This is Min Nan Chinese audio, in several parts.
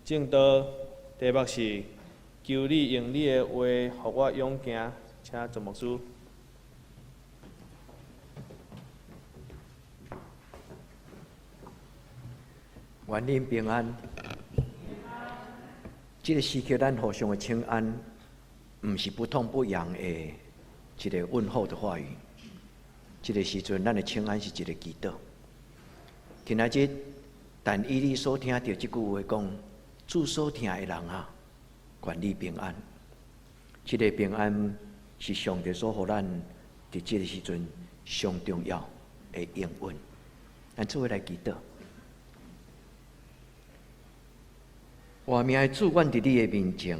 證道題目是求你用你的話，予我勇行，請陳牧師。願恁平安。這个時刻，咱互相的請安，毋是不痛不癢的一个問候的話語。這个時陣，咱的請安是一个祈禱。今仔日，但以理所聽著這句話講，主所疼的人啊，願你平安。這个平安是上帝所予咱佇這个時陣上重要的應允。咱做伙來祈禱。活命的主，阮佇你的面前，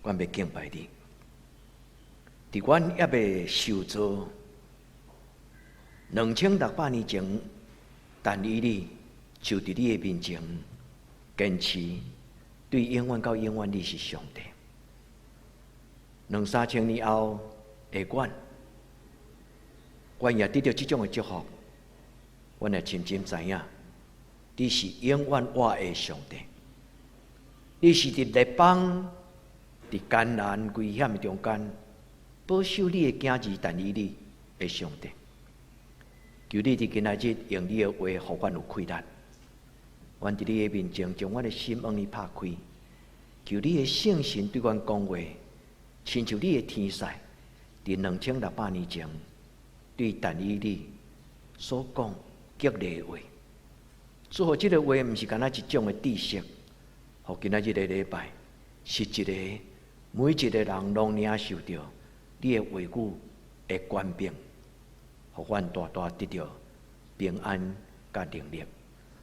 阮欲敬拜你。佇阮猶未受造2600年前，但以理就佇你的面前堅持，對永遠到永遠，你是上帝。兩三千年後的阮，阮也得著這種的祝福，阮也深深知影，你是永遠活的上帝。你是佇列邦、佇艱難危險的中間，保守你的囝兒但以理的上帝。求你佇今仔日用你的話，予阮有氣力。阮佇你的面前，將阮的心向你拍開。求你的聖神對阮講話，親像你的天使，佇2600年前對但以理所講激勵的話。祝福這个話，毋是干焦一種的知識。予今仔日的禮拜，是一个每一个人攏領受著你的話語的權柄，予阮大大得著平安佮能力。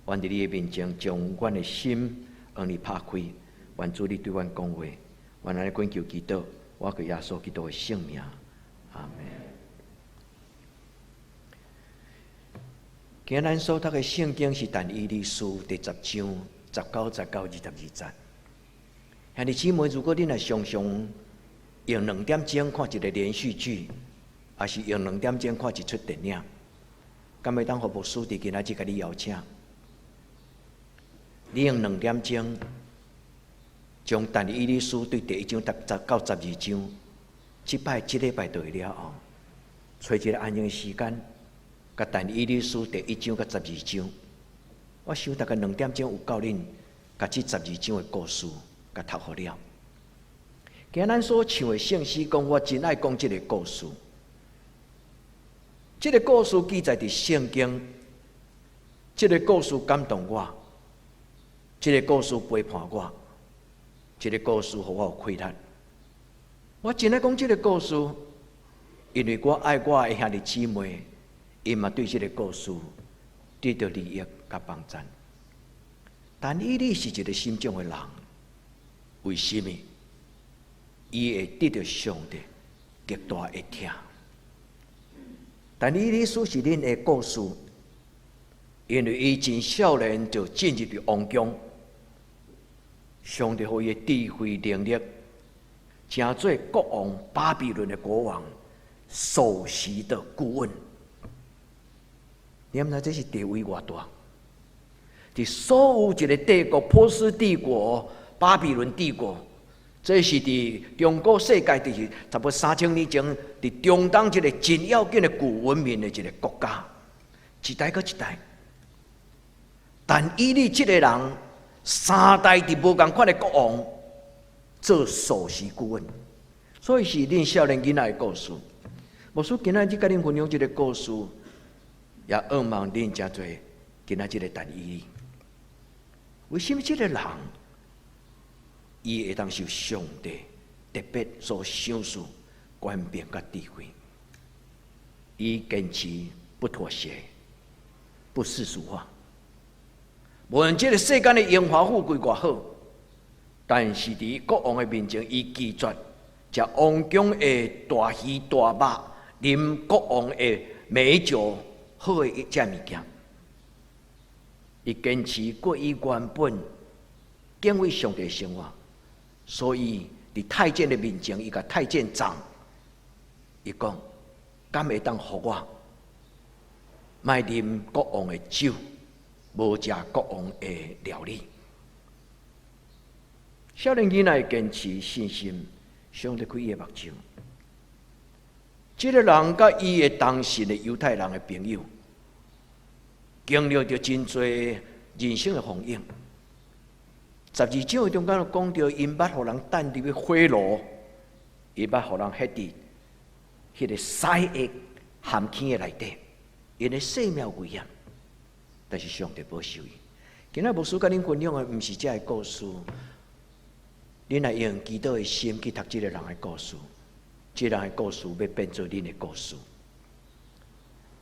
阮佇你的面前，將阮的心向你拍開，願主你對阮講話，阮按呢懇求祈禱，我靠耶穌基督的聖名，阿們。今仔咱所讀的聖經是但以理書第十章19節到22節。兄弟姊妹，如果恁若常常用兩點鐘看一个連續劇，抑是用兩點鐘看一齣電影，敢會當予牧師佇今仔日共你邀請？你用兩點鐘將但以理書對第一章到12章，這擺這禮拜對了後，揣一个安靜的時間，共但以理書第一章到十二章。我想大概兩點鐘有夠恁，共這十二章的故事，共讀予了。今仔咱所唱的聖詩講，我真愛講這个故事。這个故事記載佇聖經，這个故事感動我，這个故事陪伴我，這个故事予我有氣力。我真愛講這个故事，因為我愛我的兄弟姊妹，𪜶嘛對這个故事得著利益佮幫贊。但以理是一个什種的人？為什麼伊會得著上帝極大的疼？但以理書是恁的故事，因為伊真少年就進入佇王宮，上帝予伊的智慧能力，成做國王巴比倫的國王首席的顧問。你毋知這是地位偌大？佇所有一个帝國，波斯帝國、巴比倫帝國，這是佇中古世界，就是差不多3000年前，佇中東這个真要緊的古文明的一个國家，一代閣一代。但以理這个人，三代佇無仝款的國王做首席顧問，所以是恁少年囡仔的故事。牧師今仔日共恁分享這个故事，也向望恁誠濟今仔這个但以理。為什麼這个人，伊會當受上帝特別所賞賜權柄佮智慧？伊堅持不妥協，不世俗化。無論這个世間的榮華富貴偌好，但是佇國王的面前，伊拒絕食王宮的大魚大肉，啉國王的美酒，好的這物件。伊堅持過伊原本敬畏上帝的生活，所以佇太監的面前，伊共太監長，伊講，敢會當予我莫啉國王的酒，無食國王的料理。少年囡仔堅持信心，上帝開伊的目睭。這个人佮伊的同信的猶太人的朋友，經歷著真濟人生的風雨。12章中間講著，𪜶捌予人擲入去火爐，伊捌予人彼佇彼个屎的蚶坑的內底，𪜶的性命危險，但是上帝保守伊。今仔牧師佮恁分享的，毋是這个故事，恁若用祈禱的心去讀這个人的故事，這个人的故事欲變做恁的故事。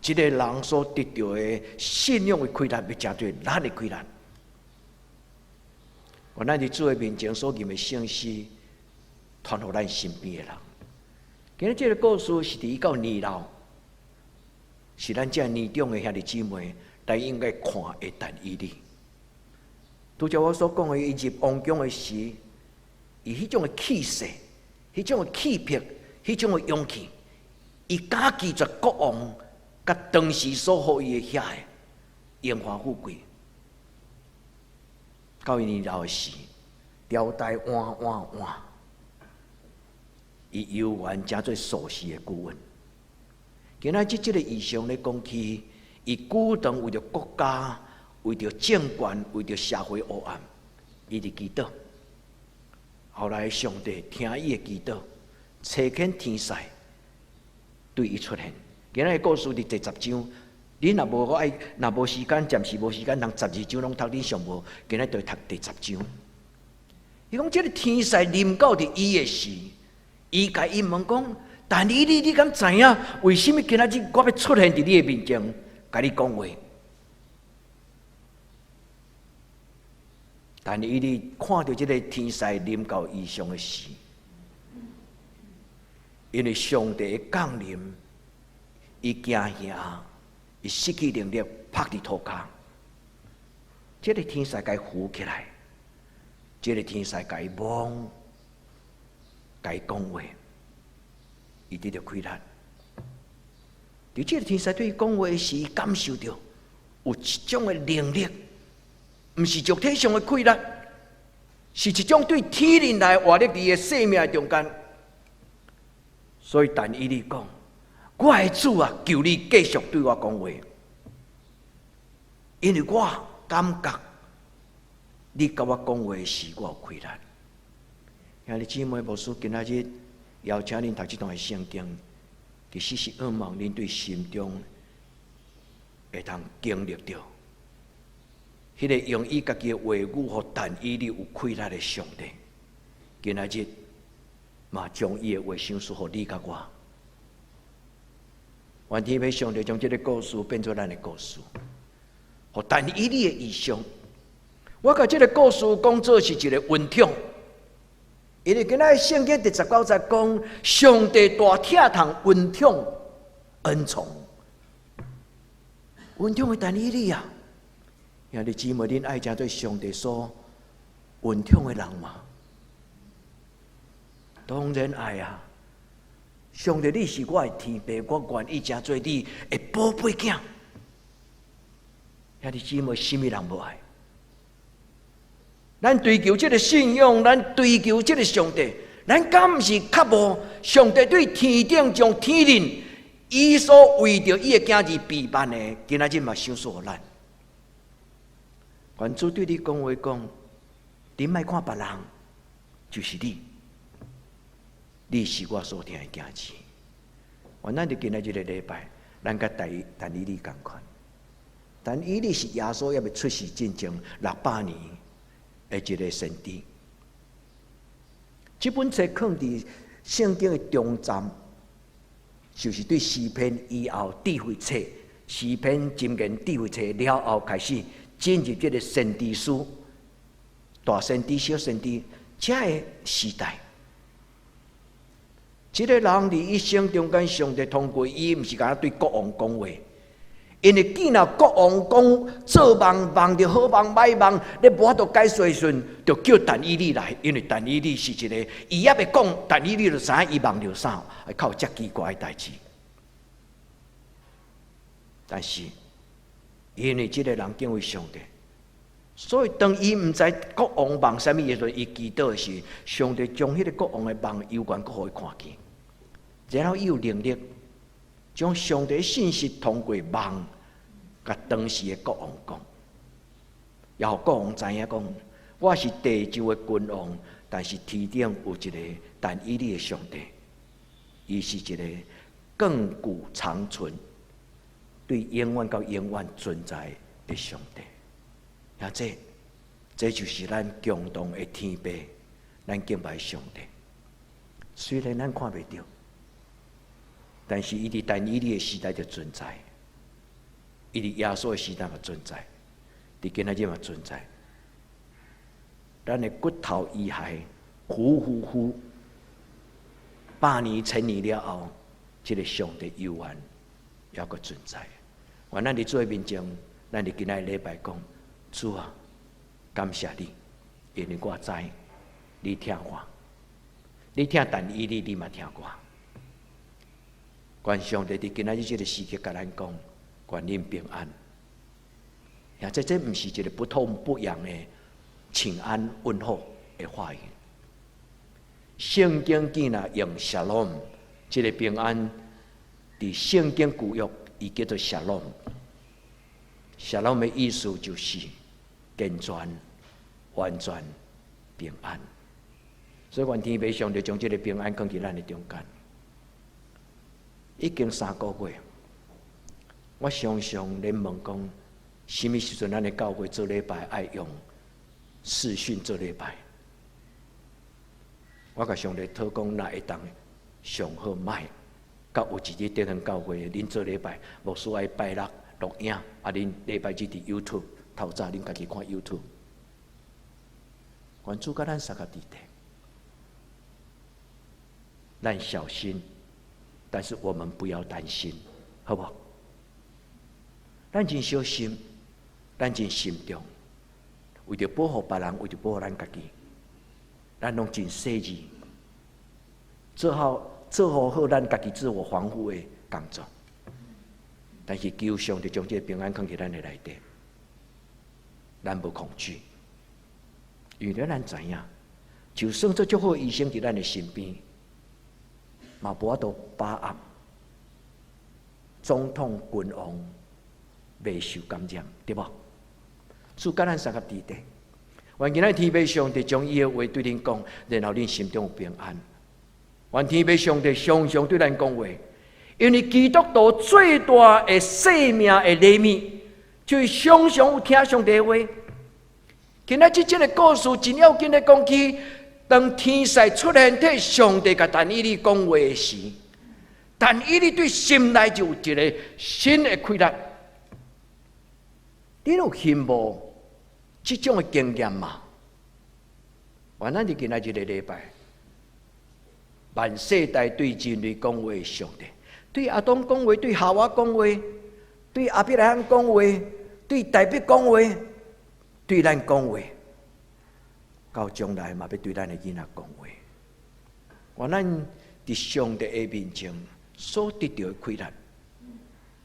這個人所得著的信仰的氣力，欲成做咱的氣力。願咱佇主的面前所吟的聖詩，傳予咱身邊的人。今仔這個故事是佇伊到年老，是咱這年長的兄弟姊妹，來應該看的但以理。拄才我所講的，伊入王宮的時，伊彼種的氣勢、彼種的氣魄、彼種的勇氣，伊敢拒絕國王佮當時所予伊的遐个榮華富貴。到伊年老的時，朝代換換換，伊猶原成做術士的顧問。今仔這個異象咧講起，伊主動為著國家、為著政權、為著社會黑暗，伊佇祈禱。後來上帝聽伊的祈禱，差遣天使對伊出現。今仔的故事佇第十章，恁若無愛，若無時間，暫時無時間，通12章攏讀，恁上無，今仔就讀第十章。伊講這个天使臨到佇伊的時，伊共伊問講：但以理，你敢知影？為啥物今仔日我欲出現佇你的面前，共你講話？但以理看著這个天使臨到伊上的時，因為上帝的降臨，伊驚嚇，伊失去能力，趴佇塗跤。這个天使共伊扶起來，這个天使共伊摸，共伊講話，伊得著氣力。佇這个天使對伊講話時，伊感受著有一種的能力，毋是肉體上的氣力，是一種對天靈來活力佇伊的生命中間。所以但以理講：我的主啊，求你繼續對我講話，因為我感覺你佮我講話時，我有氣力。兄弟姊妹，牧師今仔日邀請恁讀這段的聖經，其實是向望恁對心中會通經歷著，彼个用伊家己的話語，予但以理有氣力的上帝，今仔日嘛將伊的話賞賜予你佮我。願天父上帝將這个故事變做咱的故事，予但以理的異象。我共這个故事講做是一個恩寵，因為今仔聖經第19節講，上帝大疼痛恩寵恩寵，恩寵的但以理啊！兄弟姊妹，恁愛成做上帝所恩寵的人嗎？當然愛啊！上帝，你是我的天父，我願意成做你的寶貝囝。兄弟姊妹，啥物人無愛？咱追求這个信仰，咱追求這个上帝，咱敢毋是渴慕上帝對天頂將天靈，伊所為著伊的囝兒備辦的，今仔日嘛賞賜予咱。願主對你講話講，你莫看別人，就是你，你是我所疼的囝兒。願咱佇今仔日這个禮拜，咱佮但以理仝款。但以理是耶穌猶未出世進前600年的一个先知。這本冊囥佇聖經的中站，就是對詩篇以後智慧冊、詩篇箴言智慧冊了後開始進入這个先知書、大先知、小先知這个時代。這个人佇一生中間，上帝通過伊，毋是干焦對國王講話。因為見若國王講做夢夢著好夢歹夢，你無法度解說時陣，就叫但以理來。因為但以理是一个，伊猶未講，但以理就知影伊夢著啥，會較有遮奇怪的代誌。但是，因為這个人敬畏上帝，所以當伊毋知國王夢啥物時陣，伊祈禱的時，上帝將彼個國王的夢猶原閣予伊看見，然後伊有能力將上帝信息通過夢，共當時的國王講，也予國王知影講，我是地上的君王，但是天頂有一個但以理的上帝，伊是一個亘古長存、對永遠到永遠存在的上帝。啊，這就是咱共同的天父，咱敬拜上帝。雖然咱看袂著，但是伊佇但以理的時代就存在，伊佇耶穌的時代嘛存在，佇今仔日嘛存在。咱的骨頭遺骸，呼呼呼，百年千年了後，這個上帝猶原猶閣存在。願咱佇主的面前，咱佇今仔日禮拜講：主啊，感謝你，因為我知你疼我，你疼但以理，你嘛疼我。願上帝佇今仔日這個時刻，共咱講，願恁平安。呀，這毋是一個不痛不癢的請安問候的話語。聖經既然用 shalom，這個平安，佇聖經舊約，伊叫做 shalom。shalom 的意思就是健全、完全、平安。所以，願天父上帝將這個平安放佇咱的中間。已經3個月，我常常咧問講，啥物時陣咱的教會做禮拜愛用視訊做禮拜？我共上帝禱講，若會當上好莫，到有一日變成教會，恁做禮拜，牧師愛拜六錄影，啊，恁禮拜日佇 YouTube 透早恁家己看 YouTube。願主佮咱相佮佇咧，咱小心，但是我們不要擔心，好無？咱真小心，咱真慎重，為著保護別人，為著保護咱家己，咱攏真細緻，做好咱家己自我防護的工作。但是求上帝將這個平安放佇咱的內底，咱無恐懼，因為咱知影，就算做足好醫生佇咱的身邊，嘛無法度把握總統君王袂受感染，對無？主佮咱相佮佇咧，願今仔天父上帝將伊的話對恁講，然後恁心中有平安。願天父上帝常常對咱講話，因為基督徒最大的生命的禮物，就是常常有聽上帝的話。今仔日這個故事真要緊的講起，當天使出現替上帝共但以理講話時，但以理對心內就有一個新的氣力。你有羨慕這種的經驗嗎？願咱佇今仔這個禮拜，萬世代對人類講話的上帝，對亞當講話，對夏娃講話，對亞伯拉罕講話，對大衛講話，對咱講話，到將來嘛欲對咱的囡仔講話。願咱佇上帝的面前所得著的氣力，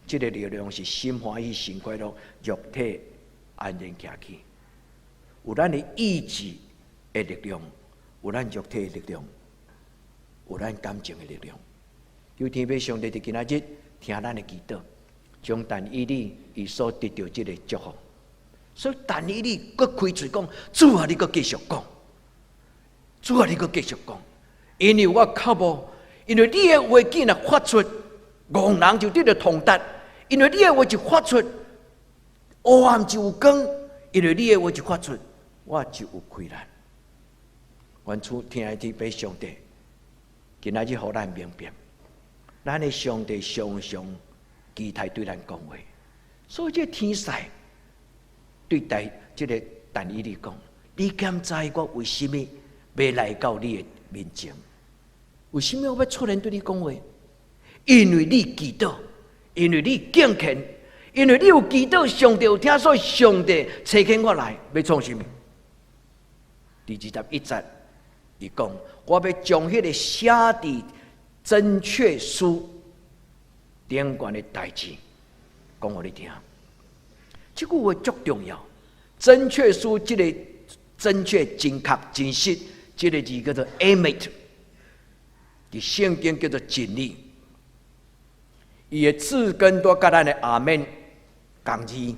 這個力量是心歡喜、心快樂、肉體安然行去。有咱的意志的力量，有咱肉體的力量，有咱感情的力量。求天父上帝佇今仔日聽咱的祈禱，將但以理伊所得著這個祝福。所以但以理閣開喙講：主啊，你閣繼續講，主啊，你閣繼續講，因為我較無，因為你的話竟然發出，戇人就得著通達；因為你的話一發出，黑暗就有光；因為你的話一發出，我就有氣力。願主聽天父上帝，今仔日予咱明白，咱的上帝常常期待對咱講話，所以這天使對待這個但以理講：你敢知我為啥物欲來到你的面前？為啥物我欲出現對你講話？因為你祈禱，因為你敬虔，因為你有祈禱，上帝有聽，所以上帝差遣我來，欲創啥物？第21節，伊講：我欲將彼個寫佇真確書頂懸的代誌講予你聽。這句話足重要。真確書這个真確、真確、真實，這个字叫做 emet，佇聖經叫做真理。伊的字根都佮咱的阿們仝字，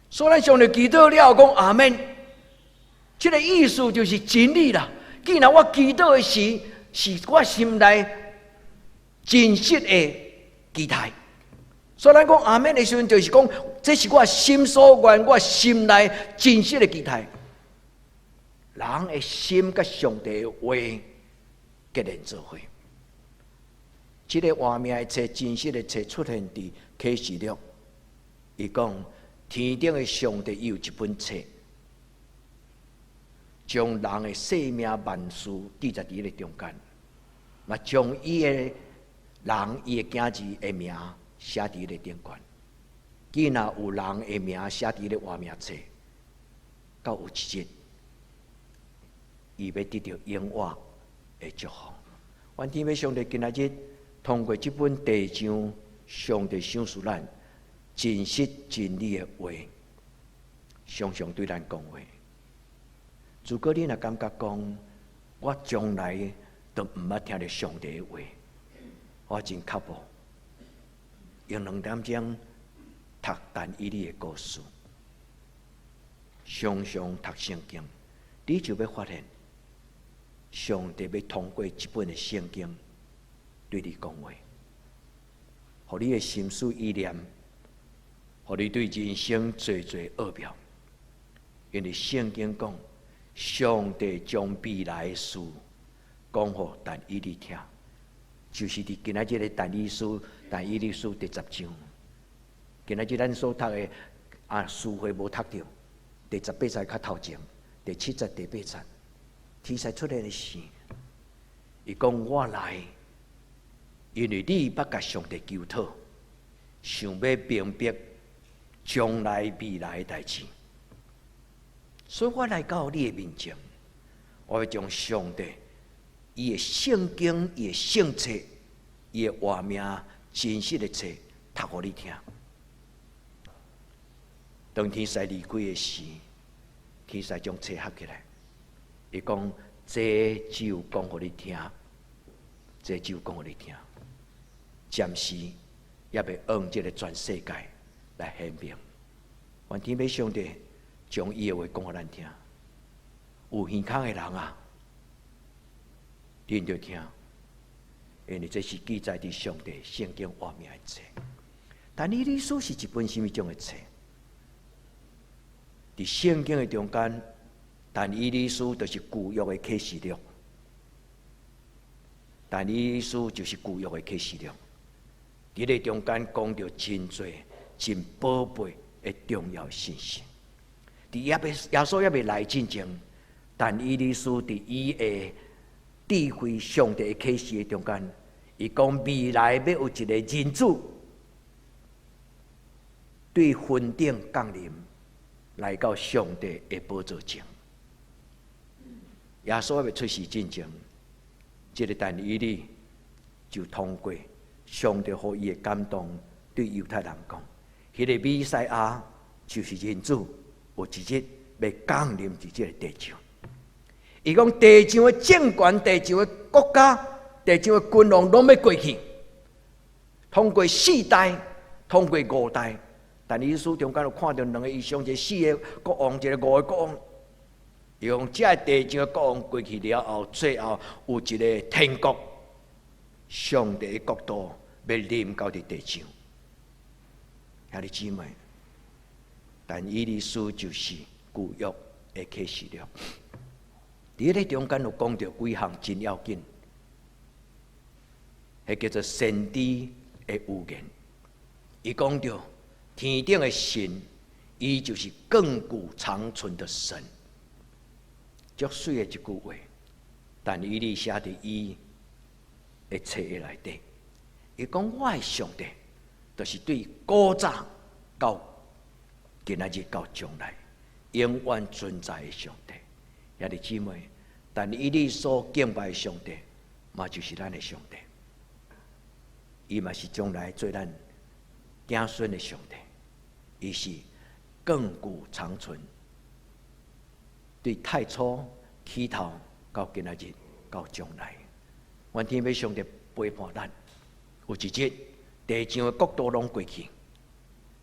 所以咱上帝祈禱了後講阿們，這个意思就是真理啦。既然我祈禱的時，是我心內真實的期待，所以咱講阿們的時陣，就是講這是我心所願，我心內真實的期待。人的心佮上帝的話結連做伙。這个活命的冊，真實的冊出現佇啟示錄。伊講天頂的上帝有一本冊，將人的性命萬事記載佇彼个中間，嘛將伊的人伊的囝兒的名寫佇彼个頂懸。既然有人的名寫佇彼个活命冊，到有一日，伊欲得著永活的祝福。願天父上帝今仔日通過這本第二章，上帝賞賜咱真實真理的話，常常對咱講話。如果你若感覺講，我從來都毋捌聽著上帝的話，我真刻薄，用兩點鐘讀但以理的故事，常常讀聖經，你就欲發現，上帝欲通過這本的聖經對你講話，予你的心思意念，予你對人生濟濟奧妙。因為聖經講，上帝將未來的事講予但以理聽，就是佇今仔日的但以理書，但以理書第10章。今仔日咱所讀的啊，書會無讀著，第18節較頭前，第7節、第8節，天使出來的時，伊講我來，因為你捌共上帝求討，想欲明白將來未來的代誌，所以我來到你的面前，我欲將上帝伊的聖經、伊的聖冊、伊的活命真實的冊讀予你聽。當天使離開的時，天使將冊合起來，伊講：這只有講予你聽，這只有講予你聽。暫時猶未按這个全世界來顯明。願天父上帝將伊的話講予咱聽。有耳孔的人啊，恁著聽，因為這是記載佇上帝聖經活命的冊。但以理書是一本啥物種的冊？佇聖經的中間，但以理書就是舊約的啟示錄。但以理書就是舊約的啟示錄。佇咧中間講著真濟真寶貝的重要信息。佇耶穌猶未來進前，但以理書佇伊的智慧上帝的啟示的中間，伊講未來欲有一個人子對雲頂降臨，來到上帝的寶座前。耶穌猶未出世進前，這个但以理就通過上帝予伊的感動，對猶太人講：彼个彌賽亞就是人子，有一日欲降臨佇這个地上。伊講地上的政權、地上的國家、地上的君王攏欲過去，通過四代，通過五代。但以理書中間有看著兩个異象，一个四个國王，一个五个國王。伊講這个地上的國王過去了後，最後有一个天國，上帝的國度欲臨到佇地上。兄弟姊妹，但以理書就是舊約的啟示錄。佇彼个中間有講著幾項真要緊，彼叫做先知的預言。伊講著天頂的神，伊就是亘古長存的神。足媠的一句話，但以理寫佇伊的冊的內底。伊講我的上帝，就是對古早到今仔日到將來，永遠存在的上帝。兄弟姊妹，但以理所敬拜的上帝，嘛就是咱的上帝。伊嘛是將來做咱子孫的上帝。伊是亘古長存，對太初起頭到今仔日到將來，願天父上帝陪伴咱。有一日，地上的國度攏過去，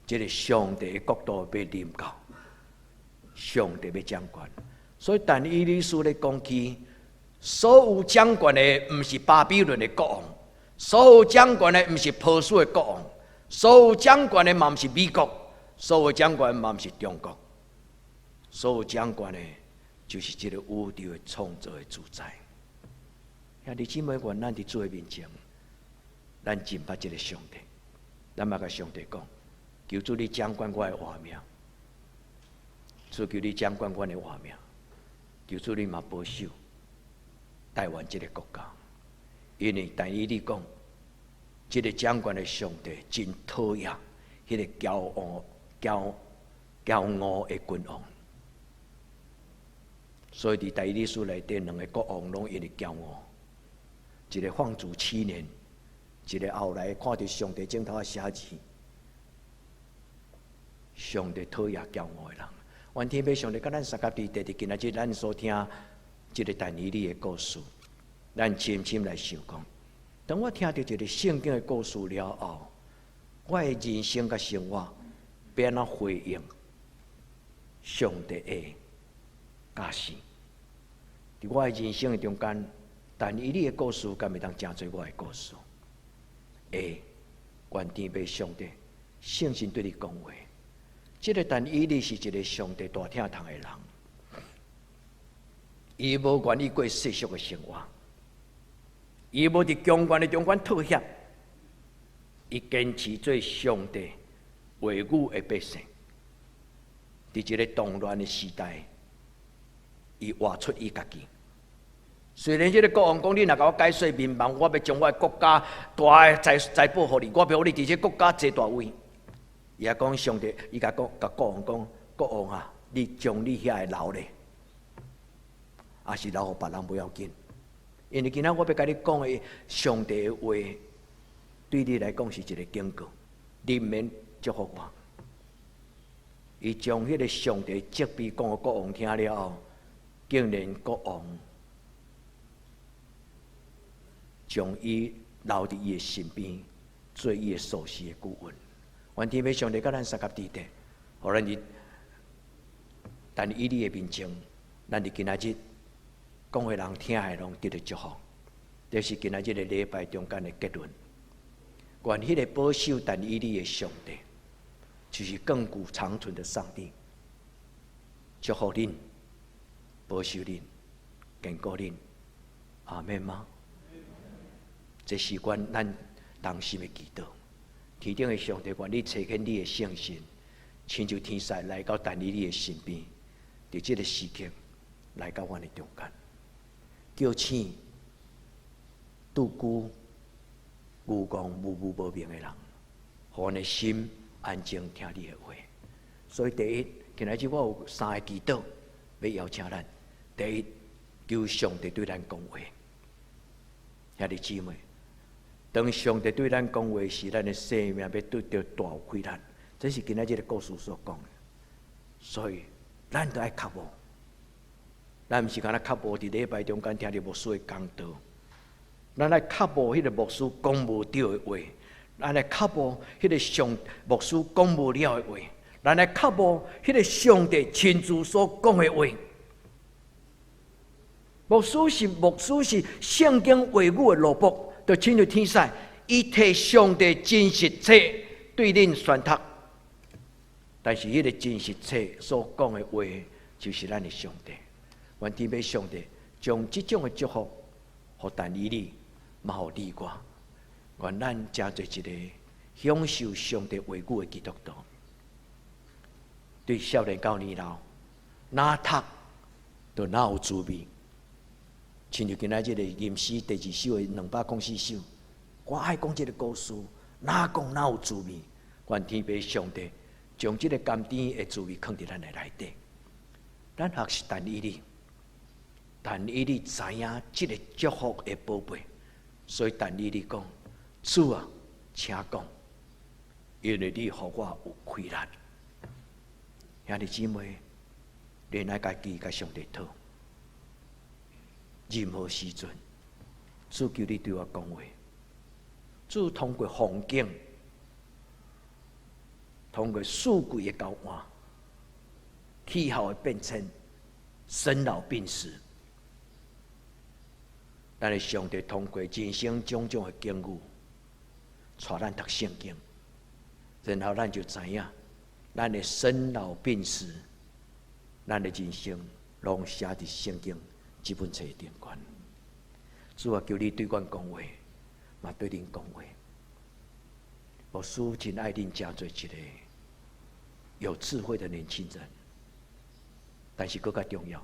這个上帝的國度欲臨到，上帝欲掌權。所以，但以理書咧講起，所有掌權的毋是巴比倫的國王，所有掌權的毋是波斯的國王，所有掌權的嘛毋是美國，所有掌權嘛毋是中國，所有掌權的，就是這个宇宙的創造的主宰。兄弟姊妹，願咱佇主的面前，咱認捌這个上帝，咱嘛共上帝講，求主你掌管我的活命，主求你掌管阮的活命，求主你嘛保守台灣這个國家，因為但以理講，這个掌權的上帝真討厭彼个驕傲、驕驕傲的君王，所以佇但以理書內底，兩个國王攏因為驕傲，一个放逐7年，一个後來看著上帝鏡頭仔寫字，上帝討厭驕傲的人。願天父上帝佮咱相佮佇佇今仔日咱所聽這个但以理的故事，咱深深來想講，當我聽著一个聖經的故事了後，我的人生佮生活欲按怎回應上帝的教示？佇我的人生的中間，但以理的故事敢會當成做我的故事？會，願天父上帝聖神對你講話。這个但以理是一个上帝大疼痛的人，伊無願意過世俗的生活，伊無佇強權的中間妥協，伊堅持做上帝話語的百姓。佇這个動亂的時代，伊活出伊家己。雖然這个國王講，你若共我解說眠夢，我欲將我的國家大的財財寶予你，我欲予你佇這個國家坐大位。伊也講上帝，伊共講共國王講，國王啊，你將你遐个留咧，抑是留予別人無要緊。因為今仔我欲共你講的上帝的話，對你來講是一個警告，你毋免祝福我。伊將彼个上帝責備講予國王聽了後，竟然國王將伊留佇伊的身邊，做伊的屬世的顧問。願天父上帝佮咱相佮佇咧，予咱佇但以理的面前，咱佇今仔日講的人聽的攏得著祝福。這是今仔日的禮拜中間的結論。願彼个保守但以理的上帝，就是亘古長存的上帝，祝福恁，保守恁，堅固恁。阿們嗎？這是阮咱同心的祈禱。天頂的上帝，願你差遣你的聖神，親像天使來到但以理的身邊，佇這个時刻來到阮的中間，叫醒獨孤無講無無無明的人，予阮的心安靜聽你的話。所以第一，今仔日我有三个祈禱欲邀請咱。第一，求上帝對咱講話，兄弟姊妹。當上帝對咱講話時，咱的生命欲得著大有氣力。這是今仔日這个故事所講的。所以，咱著愛渴慕。咱毋是干焦渴慕佇禮拜中間聽著牧師的講道，咱愛渴慕彼个牧師講無著的話，咱愛渴慕彼个上牧師講無了的話，咱愛渴慕彼个上帝親自所講的話。牧師是牧師是聖經話語的奴僕。就親像天使，伊提上帝真實冊對恁宣讀，但是彼个真實冊所講的話，就是咱的上帝。願天父上帝將這種的祝福，予但以理，嘛予你我。願咱成做一個享受上帝話語的基督徒。對少年到年老，若讀就若有滋味。親像今仔這个吟詩第二首的204首，我愛講這个故事，若講若有滋味。願天父上帝將這个甘甜的滋味囥佇咱的內底。咱學習但以理，但以理知影這个祝福的寶貝，所以但以理講：主啊，請講，因為你予我有氣力。兄弟姊妹，恁愛家己共上帝討。任何時陣，主求你對我講話，主通過風景，通過四季的交換，氣候的變遷，生老病死，咱的上帝通過人生種種的境遇，帶咱讀聖經，然後咱就知影，咱的生老病死，咱的人生，攏寫佇聖經這本冊頂懸。主啊，求你對阮講話，嘛對恁講話。牧師真愛恁成做一個有智慧的年輕人，但是閣較重要，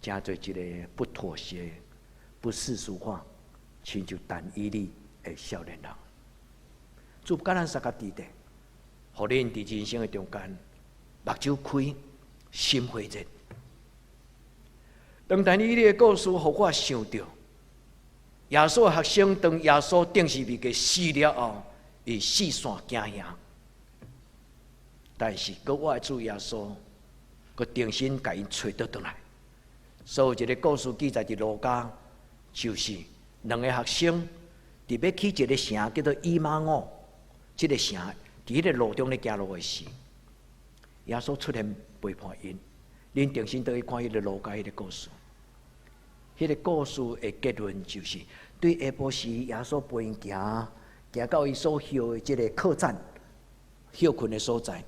成做一個不妥協、不世俗化、親像但以理的少年人。主佮咱相佮佇咧，予恁佇人生的中間，目睭開，心火熱。當但以理的故事，予我想著，耶穌的學生當耶穌釘十字架死了後，𪜶四散驚嚇。但是，閣我的主耶穌，閣重新共𪜶揣倒轉來。所以，這个故事記載佇路加，就是兩个學生佇欲去一个城叫做以馬忤，這个城佇彼个路中咧行路的時，耶穌出現陪伴𪜶。恁重新倒去看彼个路加彼个故事，彼个故事的結論就是，對下晡時耶穌陪𪜶行，行到伊所歇的這个客棧歇睏的所在。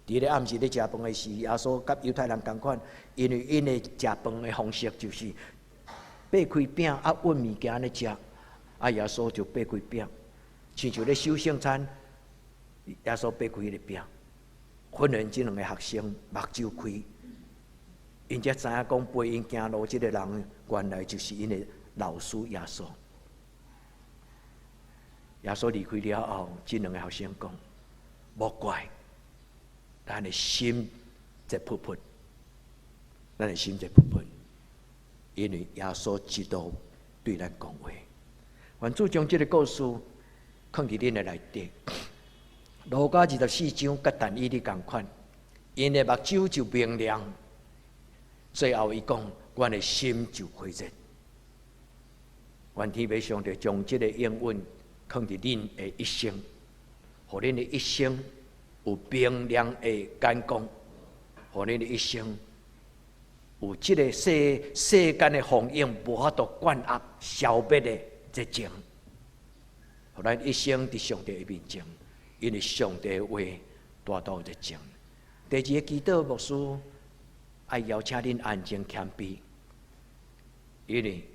佇咧暗時咧食飯的時，耶穌佮猶太人仝款，因為𪜶的食飯的方式就是擘開餅啊，勻物件按呢食，啊耶穌就擘開餅，親像咧守聖餐，耶穌擘開彼个餅，忽然這兩个學生目睭開，𪜶才知影講陪𪜶行路這个人，原來就是𪜶的老師耶穌。耶穌離開了後，這兩个學生講：莫怪。咱的心熱噗噗，咱的心熱噗噗，因為耶穌一路對咱講話。願主將這个故事囥佇恁的內底。路加24章佮但以理仝款，𪜶的目睭就明亮。最後伊講，阮的心就火熱。願天父上帝將這个應允囥佇恁的一生，予恁的一生有明亮的眼光，予恁的一生有這个世間的風湧無法度灌壓消滅的熱情，予咱一生佇上帝的面前，因為上帝的話大大有熱情。第二个祈禱牧師愛邀請恁安靜謙卑，因為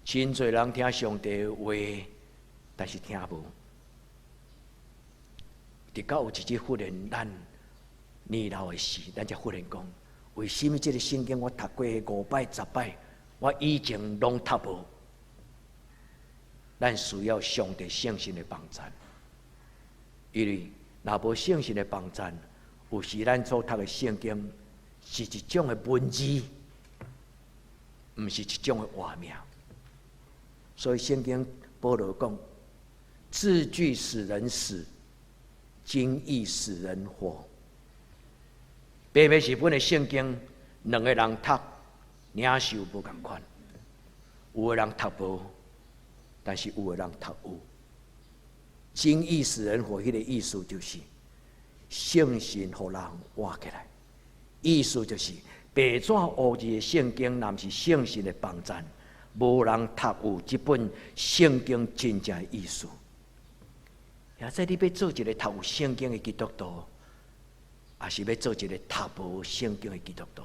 真濟人聽上帝的話，但是聽無。直到有一日忽然咱年老的時，咱才忽然講：為什麼這个聖經我讀過五擺十擺，我以前攏讀無？咱需要上帝聖神的幫贊，因為若無聖神的幫贊，有時咱所讀的聖經是一種的文字，毋是一種的活命。所以聖經保羅講：字句使人死，經義使人活。白白是本的聖經，兩个人讀，領受無仝款。有的人讀無，但是有的人讀有。經義使人活，彼个意思就是聖神予人活起來。意思就是白紙烏字的聖經，若毋是聖神的幫贊，無人讀有這本聖經真正的意思。或者你欲做一个讀有聖經的基督徒，抑是欲做一个讀無聖經的基督徒？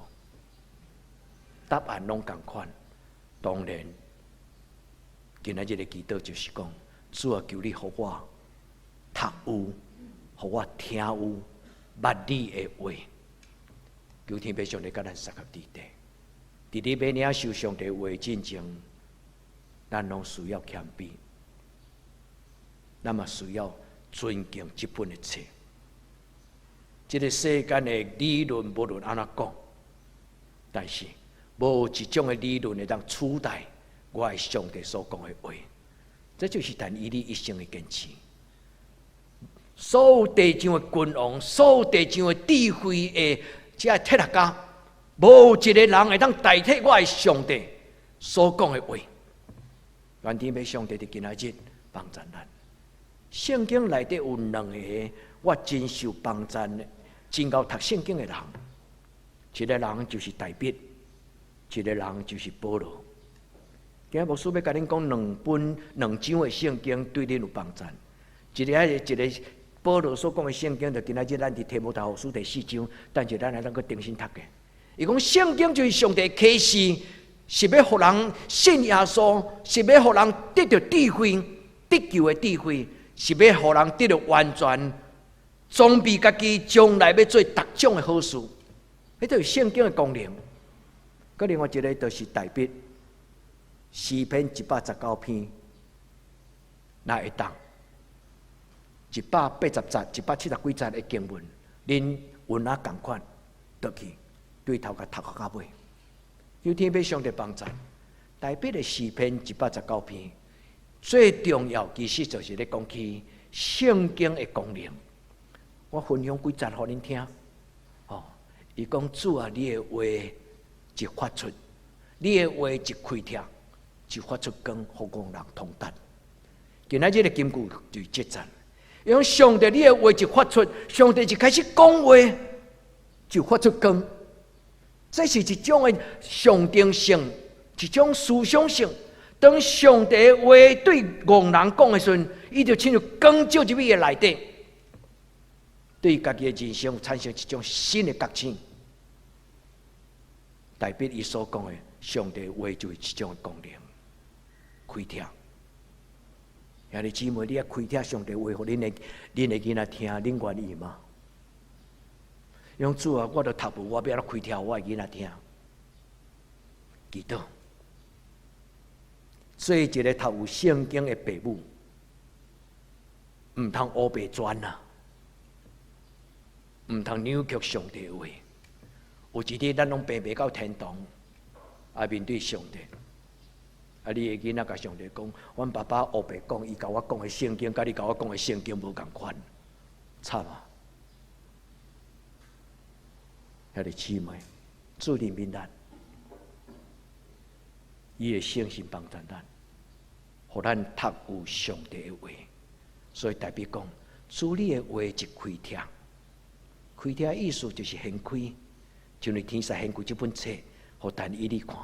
答案攏仝款。當然，今仔日的祈禱就是講，主啊，求你予我讀有，予我聽有，捌你的話。求天父上帝佮咱相佮佇咧。佇你欲領受上帝話進前，咱攏需要謙卑，咱嘛需要尊敬這本的冊。這个世間的理論無論按怎講，但是無一種的理論會當取代我的上帝所講的話。這就是但以理一生的堅持。所有地上的君王，所有地上的智慧的遮的哲學家，無一个人會當代替我的上帝所講的話。願天父上帝佇今仔日幫贊咱。聖經內底有兩个我真受幫贊的、真𠢕讀聖經的人，一个人就是大衛，一个人就是保羅。今仔牧師欲共恁講兩本兩章的聖經對恁有幫贊。一个是一个保羅所講的聖經，就今仔日咱佇提摩太後書第四章，等者咱來咱閣重新讀過。伊講聖經就是上帝啟示，是欲予人信耶穌，是欲予人得著智慧、得救的智慧，是欲予人得著完全裝備家己將來欲做逐種的好事。彼就是聖經的功能。閣另外一个就是大衛詩篇119篇，若會當180節、170幾節的經文，恁有哪仝款倒去對頭共讀到尾。求天父上帝幫贊。大衛的詩篇一百十九篇，最重要其實就是咧講起聖經的功能。我分享幾節予恁聽。哦，伊講主啊，你的話一發出，你的話一開竅，就發出光，予戇人通達。今仔日的金句就是這節。伊講上帝，你的話一發出，上帝一開始講話，就發出光。這是一種的象徵性，一種思想性。當上帝話對戇人講的時陣，伊就親像光照入去伊的內底，對家己的人生產生一種新的覺醒。代表伊所講的上帝話就是這種的功能，開竅。兄弟姊妹，你愛開竅上帝話，予恁的囡仔聽，恁願意嗎？講主啊，我都讀無，我欲按怎開竅我的囡仔聽？祈禱，做一个讀有聖經的爸母，毋通烏白轉啊，毋通扭曲上帝的話。有一日，咱攏爬袂到天堂，啊面對上帝。啊，你的囡仔共上帝講，阮爸爸烏白講，伊共我講的聖經，佮你共我講的聖經無仝款，慘啊！兄弟姊妹，主憐憫咱，伊的聖神幫助咱，予咱讀有上帝的話。所以大衛講，主你的話一開竅，開竅意思就是掀開，像你天使掀開這本冊，予但以理看。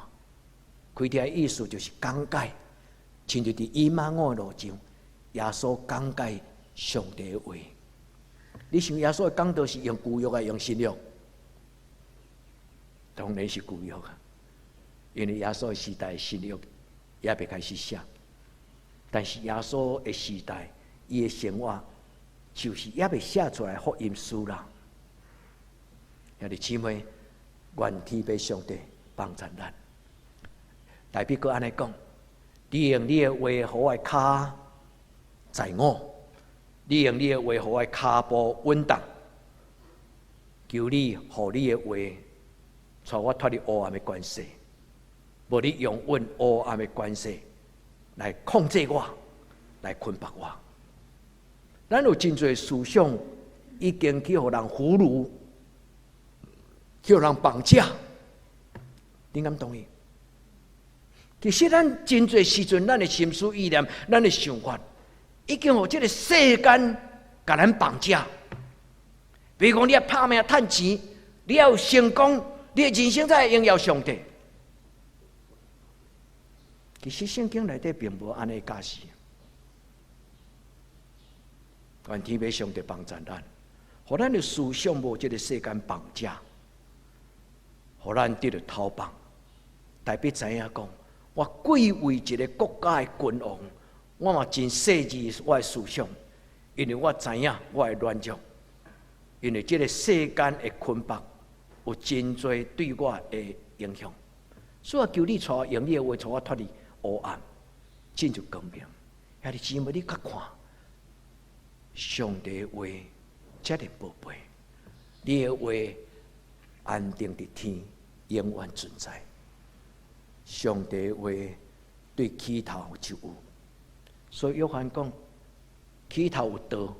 開竅意思就是講解，親像佇以馬忤的路上，耶穌講解上帝的話。你想耶穌的講道是用舊約抑用新約？當然是舊約啊，因為耶穌的時代新約猶未開始寫，但是耶穌的時代，伊的生活就是猶未寫出來福音書啦。兄弟姊妹，願天父上帝幫助咱。大衛閣按呢講，你用你的話予我的跤載我，你用你的話予我的跤步穩當，求你予你的話帶我脫離黑暗的權勢，無你容允黑暗的權勢來控制我，來捆綁我。咱有真濟思想已經去予人俘虜，去予人綁架，你敢同意？其實咱真濟時陣，咱的心思意念、咱的想法，已經予這个世間共咱綁架。比如講，你愛拍拚趁錢，你愛有成功，你的人生才會榮耀上帝。其實聖經內底並無按呢教示。願天父上帝幫助咱，予咱的思想無這个世間綁架，予咱得著解放。大衛知影講，我貴為一个國家的君王，我嘛真細緻我的思想，因為我知影我的軟弱，因為這个世間的捆綁有真濟對我的影響，所以求你帶我用你的話帶我脫離黑暗，進入光明。兄弟姊妹，你較看上帝的話遮爾寶貝，你的話安定佇天，永遠存在。上帝的話對起頭就有，所以約翰講，起頭有道，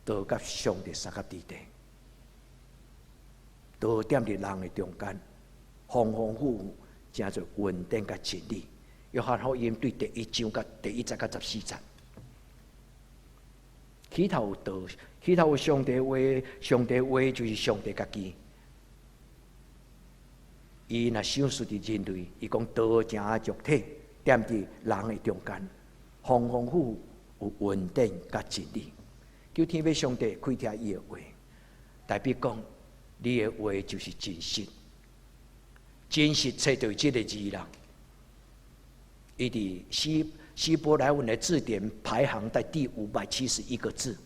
道佮上帝相佮佇底。道踮佇人的中間，豐豐富富，成做恩典佮真理。約翰福音對第一章佮第一節佮14節，起頭有道，起頭有上帝話，上帝話就是上帝家己。伊若賞賜佇人類，伊講道成肉體，踮佇人的中間，豐豐富富有恩典佮真理。求天父上帝開啟伊的話，代表講你的話就是真實，真實揣著這个字啦。伊佇希伯來文的字典排行在第571個字，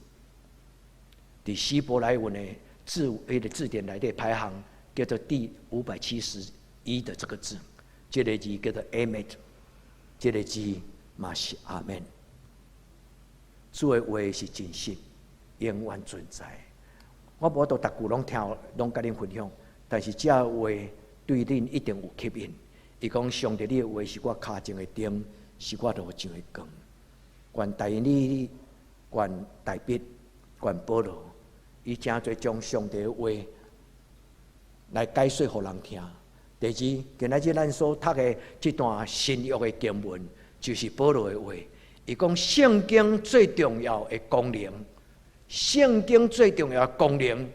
佇希伯來文的字彼个字典內底排行叫做第571的這個字，這个字叫做 Emet，這个字嘛是阿門。主的話是真實，永遠存在。我無法度逐句攏聽，攏共恁分享，但是這話對恁一定有吸引。伊講上帝，你的話是我跤前的燈，是我路上的光。願但以理，願大衛，願保羅，伊誠濟將上帝的話來解說予人聽。第二，今仔日咱所讀的這段新約的經文，就是保羅的話。伊講聖經最重要的功能，聖經最重要的功能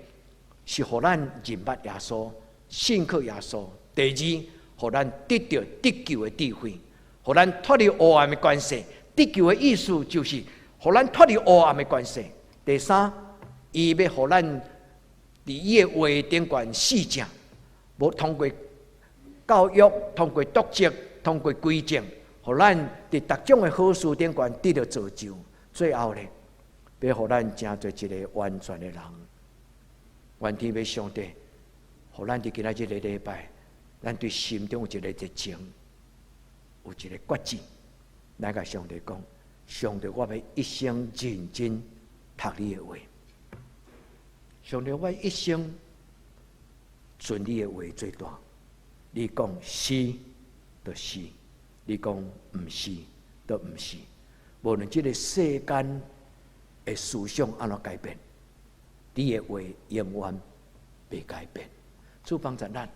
是予咱認捌耶穌、信靠耶穌。第二，予咱得著得救的智慧，予咱脫離黑暗的權勢。得救的意思就是予咱脫離黑暗的權勢。第三，伊欲予咱佇伊的話頂懸四正，無通過教育、通過督責、通過規正，予咱佇逐種的好事頂懸得著造就。最後咧，欲予咱成做一个完全的人。願天父上帝，予咱佇今仔這个禮拜，咱對心中有一個熱情，有一個決志，來共上帝講：上帝，我欲一生認真讀你的話。上帝，我一生遵你的話做大。你講是，就是；你講毋是，就毋是。無論這个世間的思想按怎改變，你的話永遠袂改變。主幫助咱。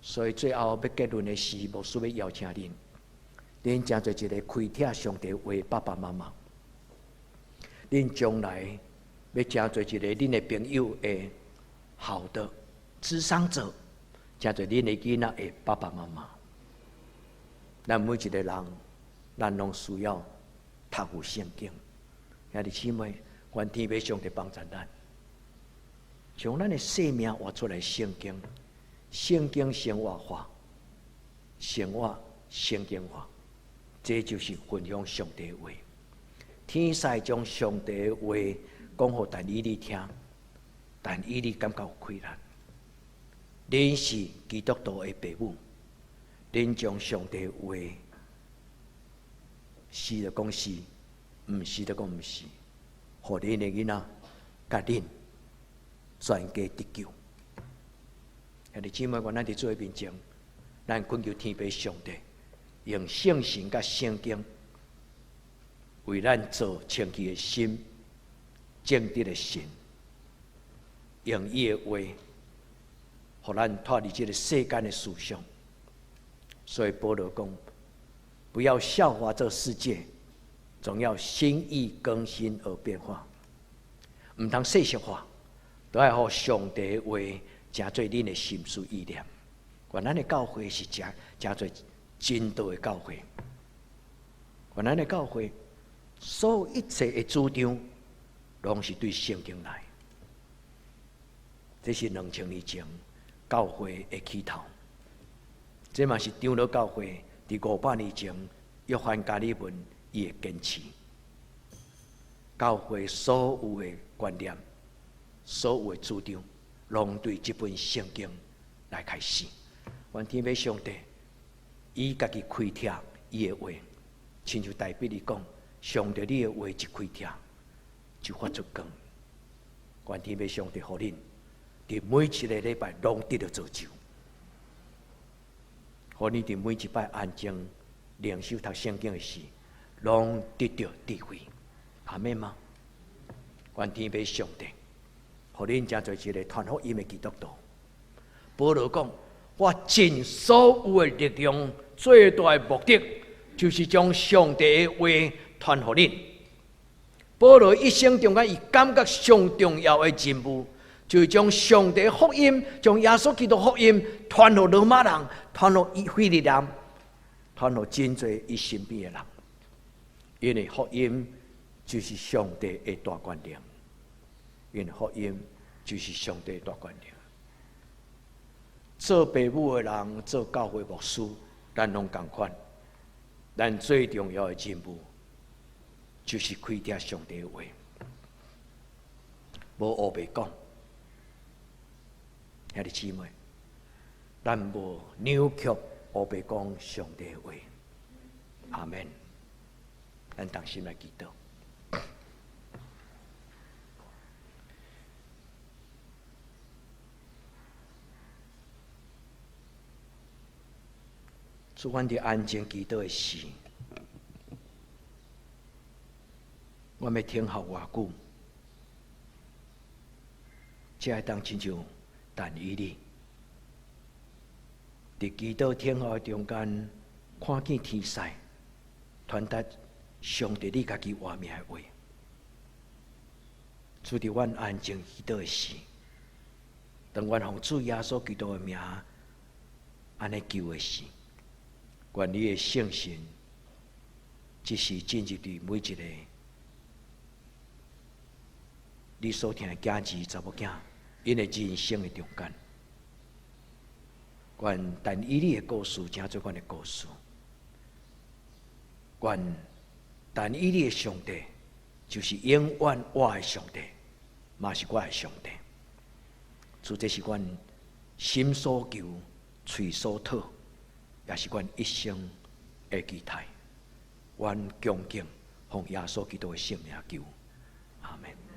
所以最後欲結論的是，牧師欲邀請恁，恁成做一个開拆上帝話爸爸媽媽。恁將來欲成做一个恁的朋友的好的諮商者，成做恁的囡仔的爸爸媽媽。咱每一个人，咱攏需要讀有聖經。兄弟姊妹，願天父上帝幫助咱，將咱的生命活出來聖經。聖經生活化，生活聖經化，這就是分享上帝話。天使將上帝的話講予但以理聽，但以理感覺有氣力。恁是基督徒的爸母，恁將上帝的話是就講是，毋是就講毋是，予恁的囡仔佮恁全家得救。兄弟姊妹，願咱佇主的面前，咱懇求天父上帝，用聖神佮聖經為咱做清氣的心、正直的心，用伊的話，予咱脫離這个世間的思想。所以保羅講：不要效法這世界，總要心意更新而變化。毋通世俗化，都愛予上帝的話成做恁的心思意念。願咱的教會是成做真道的教會。願咱的教會所有一切的主張，攏是對聖經來。這是2000年前教會的起頭。這嘛是長老教會佇500年前約翰加爾文伊的堅持。教會所有的觀念、所有的主張，攏對這本聖經來開始。願天父上帝，伊家己開拆伊的話，親像大衛伊講：上帝，你的話一開拆，就發出光。願天父上帝予恁，佇每一个禮拜攏得著造就，予你佇每一擺安靜靈修讀聖經的時，攏得著智慧。阿們嗎？願天父上帝，予恁成做一个傳福音的基督徒。保羅講：我盡所有的力量，最大的目的，就是將上帝的話傳予恁。保羅一生中間，伊感覺上重要的任務，就是將上帝福音，將耶穌基督福音傳予羅馬人，傳予腓利人，傳予真濟伊身邊的人。因為福音就是上帝的大權能，因為福音就是上帝的大權能。做爸母的人，做教會牧師，咱攏仝款。咱最重要的任務，就是開展上帝的話，無烏白講。兄弟姊妹，咱無扭曲烏白講上帝的話。阿門。咱同心來祈禱。主，阮佇安靜祈禱的時，我欲等候偌久，才會當親像但以理，佇祈禱等候的中間，看見天使傳達上帝你家己活命的話。主，佇阮安靜祈禱的時，當阮奉主耶穌基督的名按呢求的時，願你的聖神這時進入佇每一個你所疼的囝兒、查某囝，𪜶的人生的中間。願但以理的故事成做阮的故事。願但以理的上帝就是永遠我的上帝，嘛是我的上帝。主，這是阮心所求、喙所討，也是阮一生的期待。阮恭敬奉耶穌基督的聖名求，阿門。